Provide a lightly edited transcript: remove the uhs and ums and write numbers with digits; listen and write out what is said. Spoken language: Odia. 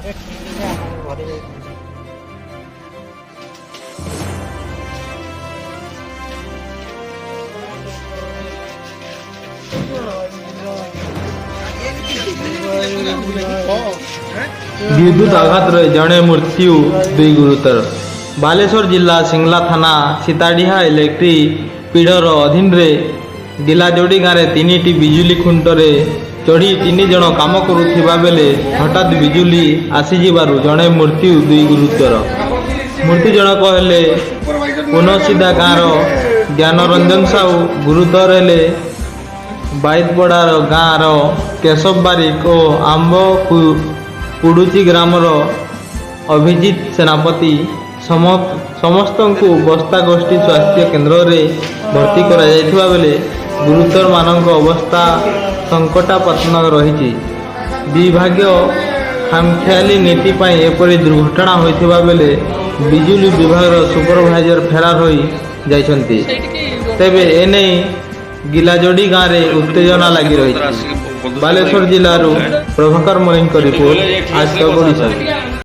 ଏବେ ଠିକ୍ ଆମ ଘରେ ଯାଇ। ବିଦ୍ୟୁତ ଆଘାତରେ ଜଣେ ମୃତ୍ୟୁ, ଦୁଇ ଗୁରୁତର। ବାଲେଶ୍ୱର ଜିଲ୍ଲା ସିଂଲା ଥାନା ସୀତାଡିହା ଇଲେକ୍ଟ୍ରି ପିଡର ଅଧୀନରେ ଗିଲାଯୋଡ଼ି ଗାଁରେ ତିନିଟି ବିଜୁଳି ଖୁଣ୍ଟରେ ଚଢ଼ି ତିନି ଜଣ କାମ କରୁଥିବା ବେଳେ ହଠାତ୍ ବିଜୁଳି ଆସିଯିବାରୁ ଜଣେ ମୃତ୍ୟୁ, ଦୁଇ ଗୁରୁତର। ମୃତ୍ୟୁ ଜଣକ ହେଲେ ପୁନସିଦା ଗାଁର ଜ୍ଞାନରଞ୍ଜନ ସାହୁ। ଗୁରୁତର ହେଲେ ବାଇଦପଡ଼ାର ଗାଁର କେଶବ ବାରିକ ଓ ଆମ୍ବ କୁଡୁଚି ଗ୍ରାମର ଅଭିଜିତ ସେନାପତି। ସମସ୍ତଙ୍କୁ ବସ୍ତା ଗୋଷ୍ଠୀ ସ୍ୱାସ୍ଥ୍ୟ କେନ୍ଦ୍ରରେ ଭର୍ତ୍ତି କରାଯାଇଥିବା ବେଳେ ଗୁରୁତରମାନଙ୍କ ଅବସ୍ଥା ସଙ୍କଟାପନ୍ନ ରହିଛି। ବିଭାଗୀୟ ଖାମଖିଆଲି ନୀତି ପାଇଁ ଏପରି ଦୁର୍ଘଟଣା ହୋଇଥିବା ବେଳେ ବିଜୁଳି ବିଭାଗର ସୁପରଭାଇଜର ଫେରାର ହୋଇ ଯାଇଛନ୍ତି। ତେବେ ଏନେଇ ଗିଲାଯୋଡ଼ି ଗାଁରେ ଉତ୍ତେଜନା ଲାଗି ରହିଛି। ବାଲେଶ୍ୱର ଜିଲ୍ଲାରୁ ପ୍ରଭାକର ମଲ୍ଲିକଙ୍କ ରିପୋର୍ଟ, ଆଜ ତକ ଓଡ଼ିଶା।